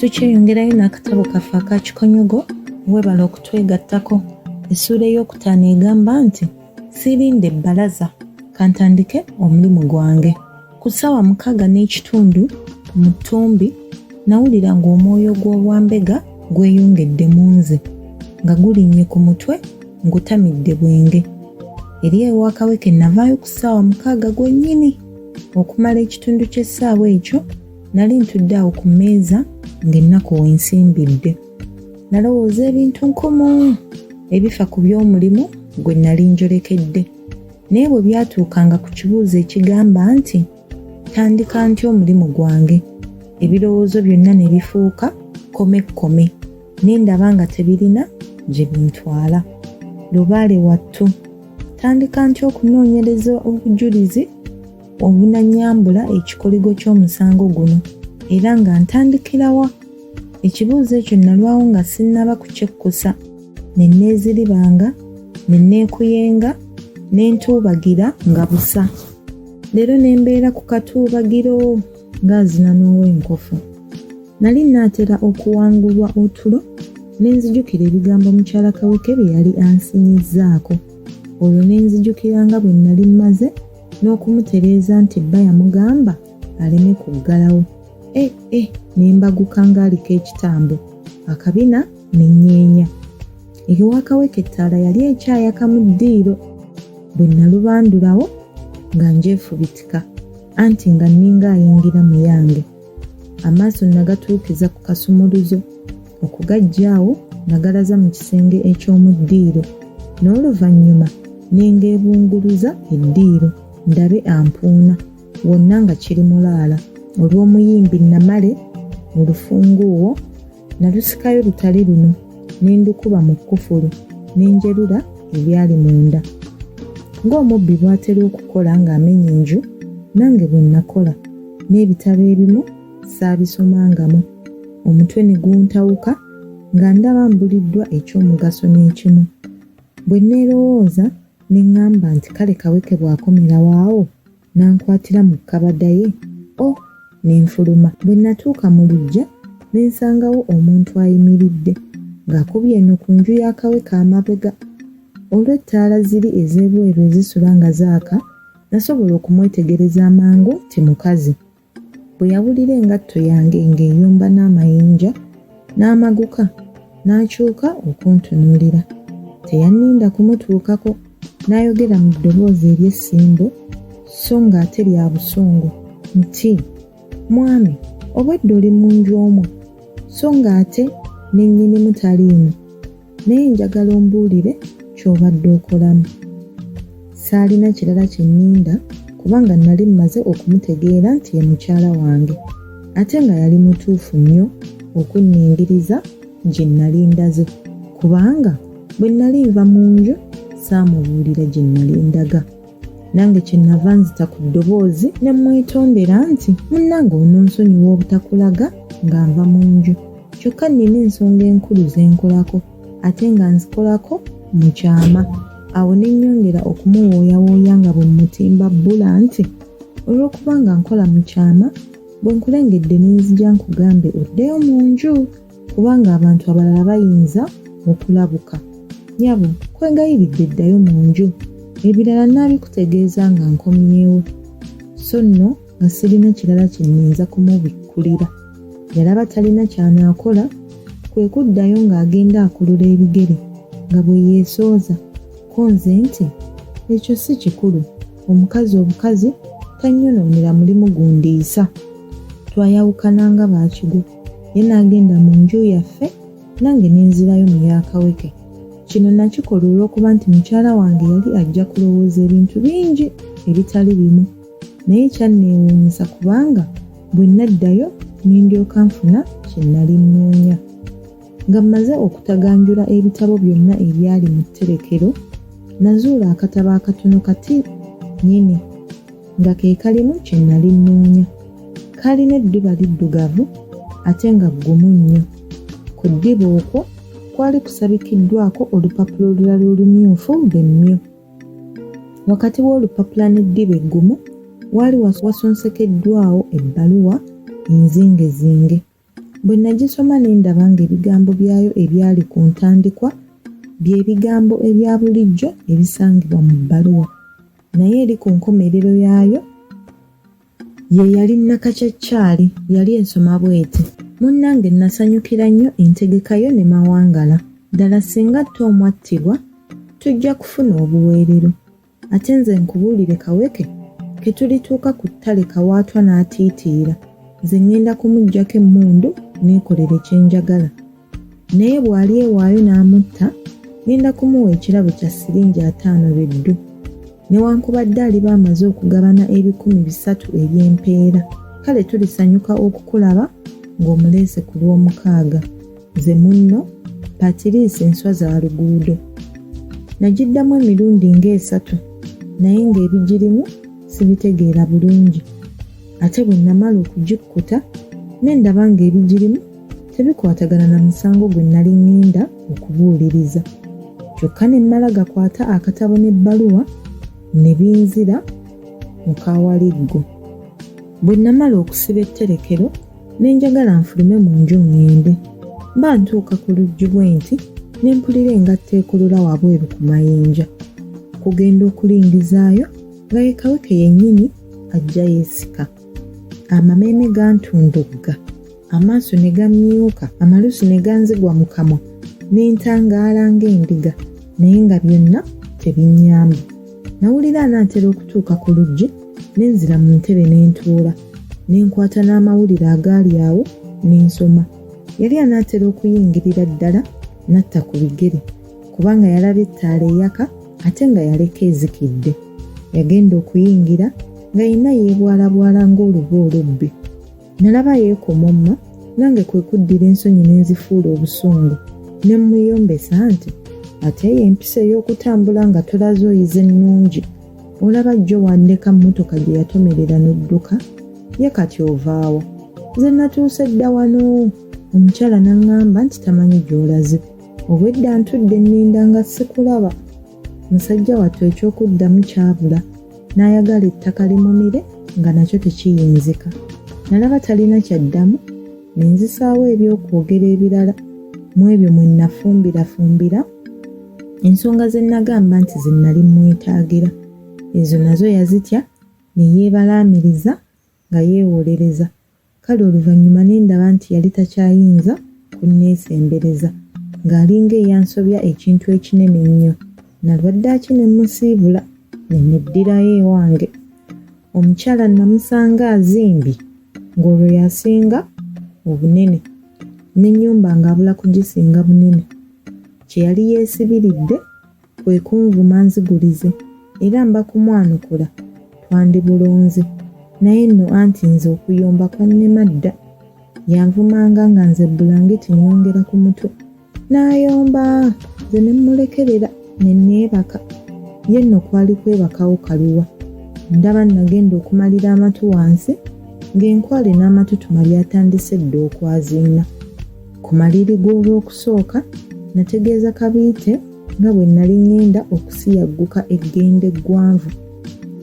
Tukyeyongerayo n'akatabo kaffe aka Kikonyogo, weebale okutwegattako. Essuula ey'okutaano egamba nti, Sirinde bbalaza, kantandike omulimu gwange. Ku ssaawa 6:30 mu ttumbi, nawulira ng'omwoyo gw'obwambega gweyongedde mu nze, nga gulinnye ku mutwe ngutamidde bwenge. Eri ewa Kaweke navaayo ku ssaawa 6 gwennyini. Okumala ekitundu ky'essaawa ekyo, Nali ntudde awo ku mmeeza ng'ennaku wensimbidde. Nalowooza ebintu nkumu ebifa ku by'omulimu gwe nali njolekedde. Naye bwe byatuukanga ku kibuuzo ekigamba nti tandika ntya omulimu gwange, ebirowoozo byonna ne bifuuka kkomekkome ne ndaba nga tebirina gye bintwala. Lubaale wattu, tandika ntya okunoonyereza obujulizi obunannyambula ekikoligo ky'omusango guno era nga ntandikira wa? Ekibuuzo ekyo nalwawo nga sinnaba kukyekkusa ne neeziribanga, ne neekuyenga, ne ntuubagira nga busa. Leero ne mbeera ku katuubagiro ng'azina n'ow'enkofu. Nali nnaatera okuwangulwa otulo ne nzijukira ebigambo mukyala Kaweke bye yali ansinyizzaako. Olwo ne nzijukira nga bwe nnali mmaze n'okumutereeza nti bba yamugamba aleme kuggalawo. E e ne mbaguka ng'aliko ekitambo, akabina ne nnyeenya. Ewa Kaweke ettaala yali ekyayaka mu ddiiro. Bwe nalubandulawo nga njefubitika anti nga nninga ayingira mu yange. Amaaso nagatuukiza ku kasumuluzo. Okugaggya awo nagalaza mu kisenge eky'omu ddiiro n'oluvannyuma ne ngeebunguluza eddiiro ndabe ampuuna wonna nga kiri mulaala. Olw'omuyimbi Namale mu lufunguuwo nalusikayo lutali luno ne ndukuba mu kkufulu ne njerula ebyali munda. Ng'omubbi bw'atera okukola ng'amenya enju, nange bwe nakola n'ebitabo ebimu saabisomangamu. Omutwe ne guntawuka nga ndaba mbuliddwa eky'omugaso n'ekimu. Bwe nneerowooza ne ŋŋamba nti kale Kaweke bw'akomerawo awo n'ankwatira mu kkabada ye, o ne nfuluma. Bwe nnatuuka mu luggya ne nsangawo omuntu ayimiridde ng'akubye eno ku nju ya Kaweke amabega. Olw'ettaala ziri ez'ebweru ezisula nga zaaka, nasobola okumwetegereza amangu nti mukazi. Bwe yawulira engatto yange ng'eyomba n'amayinja, n'amaguka n'akyuka okuntunuulira. Teyanninda kumutuukako n'ayogera mu ddoboozi ery'essimbo so ng'ate lya busungu nti, Mwami, obwedda oli mu nju omwo so ng'ate ne nnyinimu taliimu. Naye njagala ombuulire ky'obadde okolamu. Saalina kirala kye nninda kubanga nnali mmaze okumutegeera nti ye mukyala wange ate nga yali mutuufu nnyo okunningiriza gye nnali ndaze kubanga bwe nnali nva mu nju saamubuulira gye nnali ndaga. Nange kye nnava nzita ku ddoboozi ne mmwetondera nti munnange ononsonyiwa obutakulaga nga nva mu nju kyokka nnina ensonga enkulu ze nkolako ate nga nzikolako mu kyama. Awo ne nnyongera okumuwooyawooya nga bwe mmutimba bbula nti olw'okuba nga nkola mu kyama bwe nkulengedde ne nzija nkugambe oddeyo mu nju kubanga abantu abalala bayinza okulabuka. Nnyabo nkwegayiridde ddayo mu nju ebirala nnaabikutegeeza nga nkomyewo. So nno nga sirina kirala kye nnyinza kumubikkulira. Yalaba talina ky'anaakola kwe kuddayo ng'agenda akulula ebigere nga bwe yeesooza ko nze nti ekyo si kikulu omukazi obukazi tannyonoonera mulimu gundiisa. Twayawukana nga baakigwo ye n'agenda mu nju yaffe nange ne nzirayo mu ya Kaweke. Kino nakikola olw'okuba nti mukyala wange yali ajja kulowooza ebintu bingi ebitali bimu naye kyanneewuunyisa kubanga bwe nnaddayo ne ndyoka nfuna kye nnali nnoonya. Nga mmaze okutaganjula ebitabo byonna ebyali mu tterekero, nazuula akatabo akatono kati nnyini nga ke kalimu kye nnali nnoonya. Kaalina eddiba liddugavu ate nga ggumu nnyo. Ku ddiba okwo kwali kusabikiddwako olupapula olulala olumyufu be mmyu. Wakati w'olupapula n'eddiba eggumu waali wasonsekeddwawo ebbaluwa enzingezinge. Bwe nagisoma ne ndaba ng'ebigambo byayo ebyali ku ntandikwa bye bigambo ebya bulijjo ebisangibwa mu bbaluwa, naye eri ku nkomerero yaayo ye yali nnakakyaccaali, yali ensoma bw'eti. Munnange nnasanyukira nnyo entegeka yo ne Mawangala. Ddala singa Tom attibwa, tujja kufuna obuweerero. Ate nze nkubuulire Kaweke, ke tulituuka ku ttale Kawaatwa n'atiitiira, nze ŋŋenda kumuggyako emmundu neekolere kye njagala. Naye bw'alyewaayo n'amutta, ŋŋenda kumuwa ekirabo kya siringi ataano be ddu. Newankubadde aliba amaze okugabana 300 eby'empeera. Kale tulisanyuka okukulaba ng'omuleese ku Lwomukaaga. Nze munno, Patiriisi Nswazaluguudo. Nagiddamu emirundi ng'esatu naye ng'ebigirimu sibitegeera bulungi. Ate bwe nnamala okugikkuta ne ndaba ng'ebigirimu tebikwatagana na musango gwe nnali ŋŋenda okubuuliriza. Kyokka ne mmala gakwata akatabo n'ebbaluwa ne binzira mu kawaliggo. Bwe nnamala okusiba etterekero ne njagala nfulume mu nju ŋŋende. Mba ntuuka ku luggi bwe nti ne mpulira engatto ekulula wabweru ku mayinja. Okugenda okulingizaayo nga ye Kaweke yennyini ajja yeesika. Amameeme gantundugga, amaaso ne gammyuka, amalusu ne ganzigwa mu kamwa, ne ntangaala ng'endiga, naye nga byonna tebinnyamba. Nawulira anaatera okutuuka ku luggi, ne nzira mu ntebe ne ntuula, ne nkwata n'amawulire agaali awo ne nsoma. Yali anaatera okuyingirira ddala n'atta ku bigere, kubanga yalaba ettaala eyaka ate nga yaleka ezikidde. Yagenda okuyingira nga yenna yeebwalabwala ng'oluba olubbi. Nalaba yeekomomma nange kwe kuddira ensonyi ne nzifuula obusungu ne mmuyombesa nti ate eyo empisa ey'okutambula nga tolaze oyize nnungi olaba jjo wandeka mmotoka gye yatomerera n'odduka ye kati ovaawa nze natuuse dda wano omukyala n'aŋŋamba nti tamanyi gy'olaze obwedda ntudde nninda nga sikulaba musajja wattu eky'okuddamu kyabula n'ayagala ettaka limumire nga nakyo tekiyinzika. Nalaba talina ky'addamu ne nzisaawo eby'okwogera ebirala mu ebyo mwe nnafumbirafumbira ensonga ze nnagamba nti ze nnali mmwetaagira. Ezo nazo yazitya ne yeebalaamiriza nga yeewolereza. Kale oluvannyuma ne ndaba nti yali takyayinza kunneesembereza, ng'alinga eyansobya ekintu ekinene ennyo. Nalwa ddaaki ne mmusiibula ne neddirayo ewange. Omukyala nnamusanga azimbye ng'olwo y'asinga obunene, n'ennyumba ng'abula kugisinga bunene. Kye yali yeesibiridde kwe kunvuma nzigulize era mba kumwanukula twandibulonze naye nno anti nze okuyomba kwannema dda. Yanvumanga nga nze bbulangiti nnyongera ku mutwe n'ayomba nze ne mmulekerera ne neebaka. Ye nno kwali kwebakawo kaluwa. Ndaba nagenda okumalira amatu wansi ng'enkwale n'amatutuma byatandise dda okwaziina. Ku maliri g'Olwokusooka nategeeza Kabiite nga bwe nnali ŋŋenda okusiyagguka eggendo eggwanvu.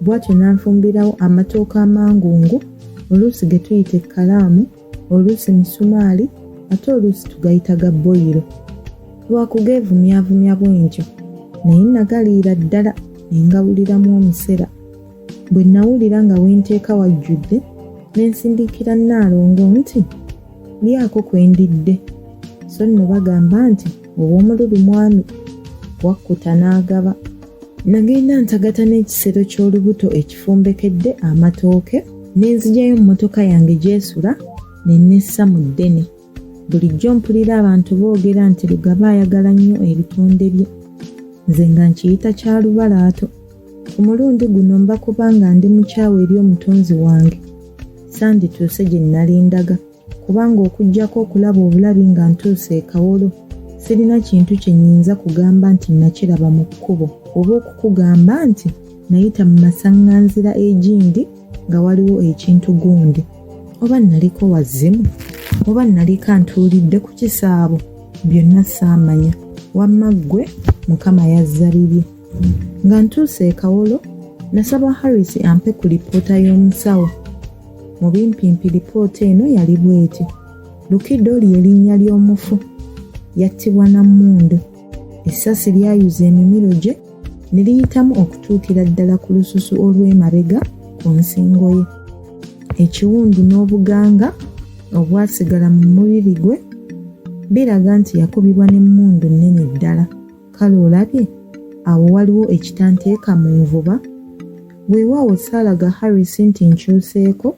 Bw'atyo n'anfumbirawo amatooke amangungu, oluusi ge tuyita ekkalaamu, oluusi misumaali ate oluusi tugayita ga bboyiro. Lwa kugeevumyavumya bwentyo, naye nnagaliira ddala ne ngawuliramu omusera. Bwe nnawulira nga we nteeka wajjudde, ne nsindikira Nnaalongo nti, Lyako kwe ndidde. So nno bagamba nti ow'omululu mwami, wakkuta n'agaba. Nagenda ntagata n'ekisero ky'olubuto ekifumbekedde amatooke ne nzigyayo mmotoka yange gy'esula ne nessa mu ddene. Bulijjo mpulira abantu boogera nti Lugaba ayagala nnyo ebitonde bye. Nze nga nkiyita kya lubalaato. Ku mulundi guno mba kubanga ndi mukyawu eri omutonzi wange. Sandituuse gye nnali ndaga kubanga okuggyako okulaba obulabi nga ntuuse e Kawolo, sirina kintu kye nnyinza kugamba nti nnakiraba mu kkubo oba okukugamba nti nayita mu masaŋŋanzira egindi nga waliwo ekintu gundi. Oba nnaliko wazimu? Oba nnaliko antuulidde ku kisaabo? Byonna saamanya. Wamma ggwe Mukama yazza bibye. Nga ntuuse e Kawolo, nasaba Harris ampe ku lipoota y'omusawo. Mu bimpimpi lipoota eno yali bw'eti. Lukido lye linnya ly'omufu. Yattibwa na mmundu. Essasi lyayuza emimiro gye ne liyitamu okutuukira ddala ku lususu olw'emabega ku nsingo ye. Ekiwundu n'obuganga obwasigala mu mubiri gwe biraga nti yakubibwa n'emmundu nnene ddala. Kale olabye awo waliwo ekitanteeka mu nvuba? Weewaawo saalaga Harris nti nkyuseeko,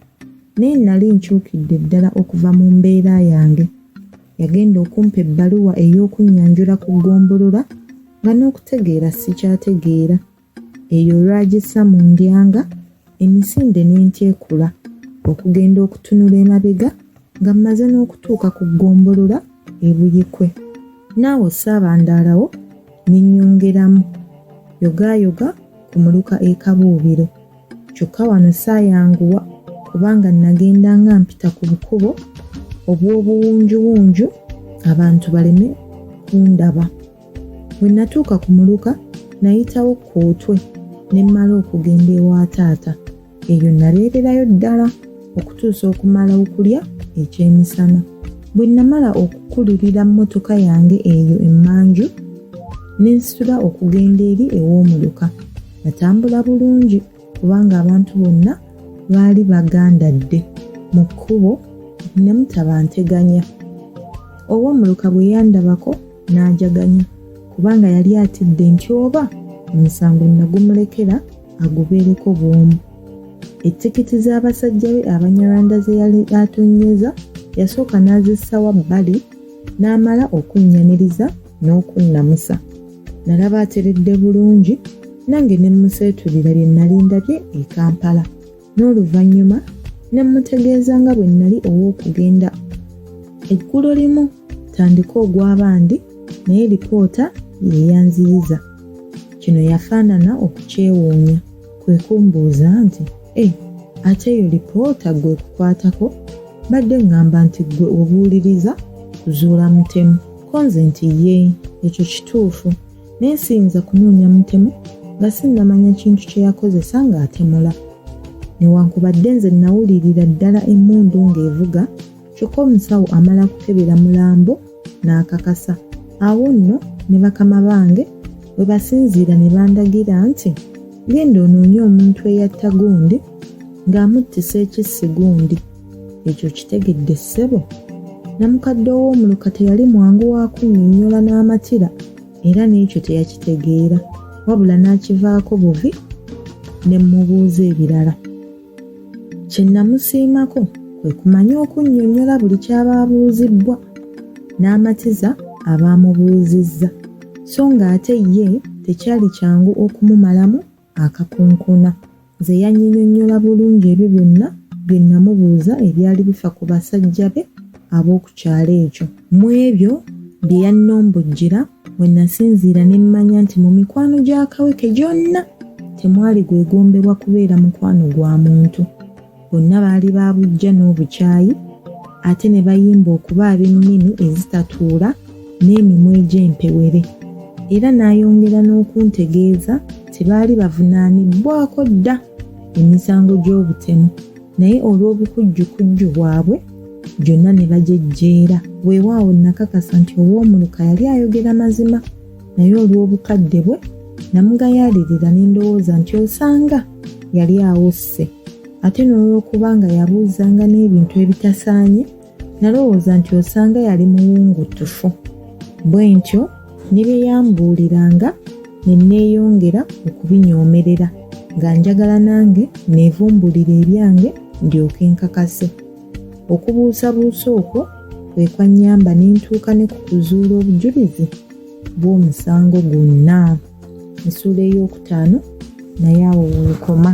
naye nnali nkyukidde ddala okuva mu mbeera yange. Yagenda okumpa ebbaluwa ey'okunnyanjula ku ggombolola nga n'okutegeera sikyategeera. Eyo olwagissa mu ndyanga, emisinde ne ntyekula okugenda okutunula emabega nga mmaze n'okutuuka ku ggombolola e Buikwe. Naawo ssaabandaalawo ne nnyongeramu yogaayoga ku muluka e Kabuubiro. Kyokka wano saayanguwa kubanga nagendanga mpita ku bukubo obw'obuwunjuwunju abantu baleme kundaba. Bwe natuuka ku muluka nayitawo Kkootwe ne mmala okugenda ewa taata. Eyo nabeererayo ddala okutuusa okumala okulya ekyemisana. Bwe namala okukululira mmotoka yange eyo emmanju ne nsitula okugenda eri ew'omuluka. Natambula bulungi kubanga abantu bonna baali bagandadde mu kkubo ne mutaba nteganya. Ow'omuluka bwe yandabako n'ajaganya kubanga yali atidde nti oba omusango nagumulekera agubeereko bw'omu. Ettikiti z'abasajja be Abanyarwanda ze yali atonnyeza yasooka n'azissa wabbali n'amala okunnyaniriza n'okunnamusa. Nalaba ateredde bulungi nange ne mmuseetulira bye nnali ndabye e Kampala n'oluvannyuma ne mmutegeeza nga bwe nnali ow'okugenda eggulo limu tandike ogw'abandi naye lipoota ye yanziyiza. Kino yafaanana okukyewuunya kwe kumbuuza nti, E, ate eyo lipoota ggwe ekukwatako? Mbadde ŋŋamba nti ggwe obuuliriza kuzuula mutemu. Ko nze nti, Yee, ekyo kituufu. Naye siyinza kunoonya mutemu nga sinnamanya kintu kye yakozesa ng'atemula. Newankubadde nze nnawulirira ddala emmundu ng'evuga, kyokka omusawo amala kukebera mulambo n'akakasa. Awo nno ne bakama bange we basinziira ne bandagira nti genda onoonye omuntu eyatta gundi ng'amuttisa ekissi gundi. Ekyo okitegedde ssebo? Namukadde ow'omuluka teyali mwangu wa kunnyonnyola n'amatira era n'ekyo teyakitegeera wabula n'akivaako buvi ne mmubuuza ebirala. Kye nnamusiimako kwe kumanya okunnyonnyola buli ky'aba abuuzibbwa n'amatiza aba amubuuzizza so ng'ate ye tekyali kyangu okumumalamu akakunkuna. Nze yannyinyonnyola bulungi ebyo byonna bye nnamubuuza ebyali bifa ku basajja be ab'oku kyalo ekyo. Mu ebyo bye yannombojjera mwe nasinziira ne mmanya nti mu mikwano gya Kaweke gyonna temwali gwegombebwa kubeera mukwano gwa muntu. Bonna baali ba buggya n'obukyayi ate ne bayimba okuba ab'ennimi ezitatuula n'emimwa egy'empewere. Era n'ayongera n'okuntegeeza nti baali bavunaanibbwako dda emisango gy'obutemu naye olw'obukujjukujju bwabwe gyonna ne bagyejjeera. Weewaawo nnakakasa nti ow'omuluka yali ayogera mazima naye olw'obukadde bwe namugayaalirira ne ndowooza nti osanga yali awusse ate n'olw'okuba nga yabuuzanga n'ebintu ebitasaanye nalowooza nti osanga yali muwungutufu. Bwe ntyo ne bye yambuuliranga ne neeyongera okubinyoomerera nga njagala nange neevumbulire ebyange ndyoke nkakase. Okubuusabuusa okwo kwe kwannyamba ne ntuuka ne ku kuzuula obujulizi bw'omusango gwonna. Essuula eyookutaano naye awo weekoma.